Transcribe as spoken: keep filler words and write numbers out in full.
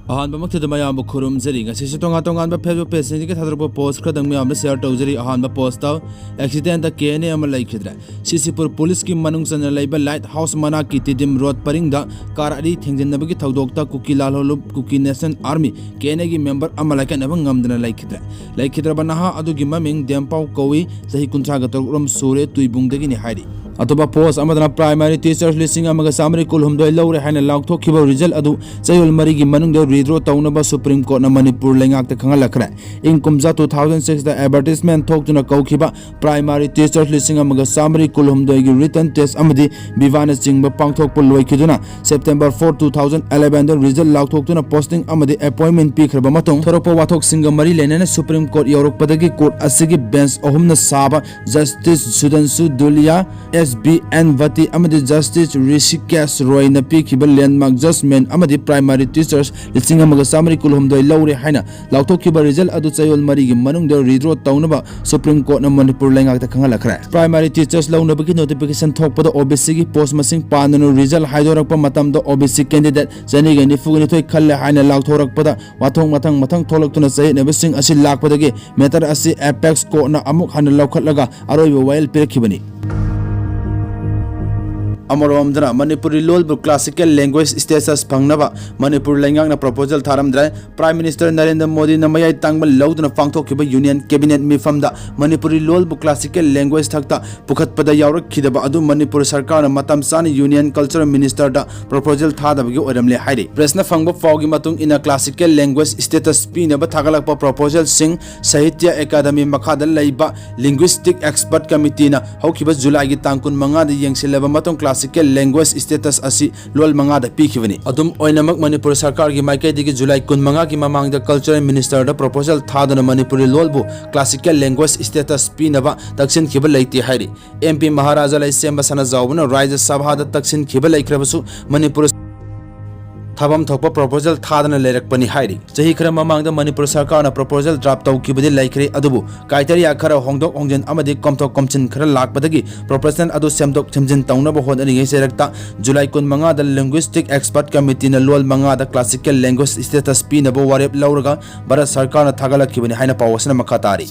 ꯑꯍꯥꯟꯕꯃꯛꯇꯗ ꯃꯌꯥꯝꯕꯨ ꯈꯨꯔꯨꯝꯖꯔꯤ꯫ ꯉꯁꯤꯁꯨ ꯇꯣꯉꯥꯟ ꯇꯣꯉꯥꯟꯕ Facebook pageꯁꯤꯡꯗꯒꯤ ꯊꯥꯗꯣꯔꯛꯄ post ꯈꯔꯗꯪ ꯃꯌꯥꯝꯗ share ꯇꯧꯖꯔꯤ꯫ ꯑꯍꯥꯟꯕ postꯇ accidentꯇ K N A ꯑꯃ ꯂꯩꯈꯤꯗ꯭ꯔꯦ꯫ ꯁꯤꯁꯤꯄꯨꯔ policeꯀꯤ ꯃꯅꯨꯡ ꯆꯟꯅ ꯂꯩꯕ Light House ꯃꯅꯥꯛꯀꯤ Tiddim road ꯄꯔꯤꯡꯗ car ꯑꯅꯤ ꯊꯦꯡꯖꯤꯟꯅꯕꯒꯤ ꯊꯧꯗꯣꯛꯇ ꯀꯨꯀꯤ ꯂꯥꯜꯍꯧꯂꯨꯞ Kuki National Army, K N Aꯒꯤ member ꯑꯃ ꯂꯥꯏꯀꯠꯅꯕ ꯉꯝꯗꯅ ꯂꯩꯈꯤꯗ꯭ꯔꯦ꯫ ꯂꯩꯈꯤꯗ꯭ꯔꯕ ꯅꯍꯥ ꯑꯗꯨꯒꯤ ꯃꯃꯤꯡ ꯗꯦꯝꯄꯥꯎ ꯀꯧꯏ, ꯆꯍꯤ ꯀꯨꯟꯊ꯭ꯔꯥꯒ ꯇꯔꯨꯛ ꯔꯣꯝ ꯁꯨꯔꯦ, ꯇꯨꯏꯕꯨꯡꯗꯒꯤꯅꯤ ꯍꯥꯏꯔꯤ꯫ ꯑꯇꯣꯞꯄ post ꯑꯃꯗꯅ primary teachers ꯂꯤꯁꯤꯡ ꯑꯃꯒ ꯆꯥꯃꯔꯤ ꯀꯨꯟꯍꯨꯝꯗꯣꯏ ꯂꯧꯔꯦ ꯍꯥꯏꯅ ꯂꯥꯎꯊꯣꯛꯈꯤꯕ result ꯑꯗꯨ ꯆꯌꯣꯜ ꯃꯔꯤꯒꯤ ꯃꯅꯨꯡꯗ withdraw ꯇꯧꯅꯕ Supreme Courtꯅ ꯃꯅꯤꯄꯨꯔ ꯂꯩꯉꯥꯛꯇ ꯈꯪꯍꯜꯂꯛꯈ꯭ꯔꯦ꯫ ꯏꯪ ꯀꯨꯝꯖꯥ two thousand sixꯇ advertisement ꯊꯣꯛꯇꯨꯅ ꯀꯧꯈꯤꯕ primary teachers ꯂꯤꯁꯤꯡ ꯑꯃꯒ ꯆꯥꯃꯔꯤ ꯀꯨꯟꯍꯨꯝꯗꯣꯏꯒꯤ written test ꯑꯃꯗꯤ vivaꯅ ꯆꯤꯡꯕ ꯄꯥꯡꯊꯣꯛꯄ ꯂꯣꯏꯈꯤꯗꯨꯅ September four, two thousand elevenꯗ result ꯂꯥꯎꯊꯣꯛꯇꯨꯅ posting ꯑꯃꯗꯤ appointment ꯄꯤꯈ꯭ꯔꯕ ꯃꯇꯨꯡ, ꯊꯣꯔꯛꯄ ꯋꯥꯊꯣꯛꯁꯤꯡꯒ ꯃꯔꯤ ꯂꯩꯅꯅ Supreme Court ꯌꯧꯔꯛꯄꯗꯒꯤ court ꯑꯁꯤꯒꯤ bench ꯑꯍꯨꯝꯅ ꯁꯥꯕ Justice Sudhanshu Dhulia, S B N Vati ꯑꯃꯗꯤ Justice Hrishikesh Royꯅ ꯄꯤꯈꯤꯕ landmark judgment ꯑꯃꯗꯤ primary teachers ꯂꯤꯁꯤꯡ ꯑꯃꯒ ꯆꯥꯃꯔꯤ ꯀꯨꯟꯍꯨꯝꯗꯣꯏ ꯂꯧꯔꯦ ꯍꯥꯏꯅ ꯂꯥꯎꯊꯣꯛꯈꯤꯕ result ꯑꯗꯨ ꯆꯌꯣꯜ ꯃꯔꯤꯒꯤ ꯃꯅꯨꯡꯗ withdraw ꯇꯧꯅꯕ Supreme Courtꯅ Manipur ꯂꯩꯉꯥꯛꯇ ꯈꯪꯍꯜꯂꯛꯈ꯭ꯔꯦ꯫ Primary teachers ꯂꯧꯅꯕꯒꯤ notification ꯊꯣꯛꯄꯗ OBCꯒꯤ post ꯃꯁꯤꯡ ꯄꯥꯟꯗꯨꯅ result ꯍꯥꯏꯗꯣꯔꯛꯄ ꯃꯇꯝꯗ OBC candidate ꯆꯅꯤꯒ ꯅꯤꯐꯨꯒ ꯅꯤꯊꯣꯏ ꯈꯜꯂꯦ ꯍꯥꯏꯅ ꯂꯥꯎꯊꯣꯔꯛꯄꯗ ꯋꯥꯊꯣꯛ ꯃꯊꯪ ꯃꯊꯪ ꯊꯣꯛꯂꯛꯇꯨꯅ ꯆꯌꯦꯠꯅꯕꯁꯤꯡ ꯑꯁꯤ ꯂꯥꯛꯄꯗꯒꯤ matter ꯑꯁꯤ apex courtꯅ ꯑꯃꯨꯛ ꯍꯟꯅ ꯂꯧꯈꯠꯂꯒ ꯑꯔꯣꯏꯕ ꯋꯥꯌꯦꯜ ꯄꯤꯔꯛꯈꯤꯕꯅꯤ꯫ ꯑꯃꯔꯣꯝꯗꯅ ꯃꯅꯤꯄꯨꯔꯤ ꯂꯣꯜꯕꯨ classical language status ꯐꯪꯅꯕ ꯃꯅꯤꯄꯨꯔ ꯂꯩꯉꯥꯛꯅ proposal ꯊꯥꯔꯝꯗ꯭ꯔꯦ꯫ Prime Minister ꯅꯔꯦꯟꯗ꯭ꯔ ꯃꯣꯗꯤꯅ ꯃꯌꯥꯏ ꯇꯥꯡꯕ ꯂꯧꯗꯨꯅ ꯄꯥꯡꯊꯣꯛꯈꯤꯕ Union Cabinet ꯃꯤꯐꯝꯗ Manipuri ꯂꯣꯜꯕꯨ classical language ꯊꯛꯇ ꯄꯨꯈꯠꯄꯗ ꯌꯥꯎꯔꯛꯈꯤꯗꯕ ꯑꯗꯨ ꯃꯅꯤꯄꯨꯔ ꯁꯔꯀꯥꯔꯅ ꯃꯇꯝ ꯆꯥꯅ Union Culture Ministerꯗ proposal ꯊꯥꯗꯕꯒꯤ ꯑꯣꯏꯔꯝꯂꯦ ꯍꯥꯏꯔꯤ꯫ Pressꯅ ꯐꯪꯕ ꯄꯥꯎꯒꯤ ꯃꯇꯨꯡ ꯏꯟꯅ classical language status ꯄꯤꯅꯕ ꯊꯥꯒꯠꯂꯛꯄ proposalꯁꯤꯡ Sahitya Academy ꯃꯈꯥꯗ ꯂꯩꯕ Linguistic Expert Committeeꯅ ꯍꯧꯈꯤꯕ Julyꯒꯤ ꯇꯥꯡ ꯀꯨꯟꯃꯉꯥꯗ ꯌꯦꯡꯁꯤꯜꯂꯕ ꯃꯇꯨꯡ classical language status ꯑꯁꯤ ꯂꯣꯜ ꯃꯉꯥꯗ ꯄꯤꯈꯤꯕꯅꯤ꯫ ꯑꯗꯨꯝ ꯑꯣꯏꯅꯃꯛ ꯃꯅꯤꯄꯨꯔ ꯁꯔꯀꯥꯔꯒꯤ ꯃꯥꯏꯀꯩꯗꯒꯤ July ꯀꯨꯟꯃꯉꯥꯒꯤ ꯃꯃꯥꯡꯗ Cultural Ministerꯗ proposal ꯊꯥꯗꯨꯅ ꯃꯅꯤꯄꯨꯔꯤ ꯂꯣꯜꯕꯨ classical language status ꯄꯤꯅꯕ ꯇꯛꯁꯤꯟꯈꯤꯕ ꯂꯩꯇꯦ ꯍꯥꯏꯔꯤ꯫ MP ꯃꯍꯥꯔꯥꯖꯥ ꯂꯩꯁꯦꯝꯕ ꯁꯅꯥꯖꯥꯎꯕꯅ ꯔꯥꯖ꯭ꯌ ꯁꯚꯥꯗ ꯇꯛꯁꯤꯟꯈꯤꯕ ꯂꯩꯈ꯭ꯔꯕꯁꯨ ꯃꯅꯤꯄꯨꯔ ꯊꯥꯐꯝ ꯊꯣꯛꯄ ꯄ꯭ꯔꯣꯄꯣꯖꯦꯜ ꯊꯥꯗꯅ ꯂꯩꯔꯛꯄꯅꯤ ꯍꯥꯏꯔꯤ꯫ ꯆꯍꯤ ꯈꯔ ꯃꯃꯥꯡꯗ ꯃꯅꯤꯄꯨꯔ ꯁꯔꯀꯥꯔꯅ ꯄ꯭ꯔꯣꯄꯣꯖꯦꯜ ꯗ꯭ꯔꯥꯐ ꯇꯧꯈꯤꯕꯗꯤ ꯂꯩꯈ꯭ꯔꯦ, ꯑꯗꯨꯕꯨ ꯀ꯭ꯔꯥꯏꯇꯦꯔꯤꯌꯥ ꯈꯔ ꯍꯣꯡꯗꯣꯛ ꯍꯣꯡꯖꯤꯟ ꯑꯃꯗꯤ ꯀꯣꯝꯊꯣꯛ ꯀꯣꯝꯁꯤꯟ ꯈꯔ ꯂꯥꯛꯄꯗꯒꯤ ꯄ꯭ꯔꯣꯄꯣꯖꯦꯜ ꯑꯗꯨ ꯁꯦꯝꯗꯣꯛ ꯁꯦꯝꯖꯤꯟ ꯇꯧꯅꯕ ꯍꯣꯠꯅꯔꯤꯉꯩ ꯆꯩꯔꯛꯇ ꯖꯨꯂꯥꯏ ꯀꯨꯟꯃꯉꯥꯗ ꯂꯤꯡꯒ꯭ꯋꯤꯁꯇꯤꯛ ꯑꯦꯛꯁꯄꯔꯠ ꯀꯃꯤꯇꯤꯅ ꯂꯣꯜ ꯃꯉꯥꯗ ꯀ꯭ꯂꯥꯁꯤꯀꯦꯜ ꯂꯦꯡꯒ꯭ꯋꯦꯖ ꯁ꯭ꯇꯦꯇꯁ ꯄꯤꯅꯕ ꯋꯥꯔꯦꯞ ꯂꯧꯔꯒ ꯚꯥꯔꯠ ꯁꯔꯀꯥꯔꯅ ꯊꯥꯒꯠꯂꯛꯈꯤꯕꯅꯤ ꯍꯥꯏꯅ ꯄꯥꯎ ꯑꯁꯤꯅ ꯃꯈꯥ ꯇꯥꯔꯤ꯫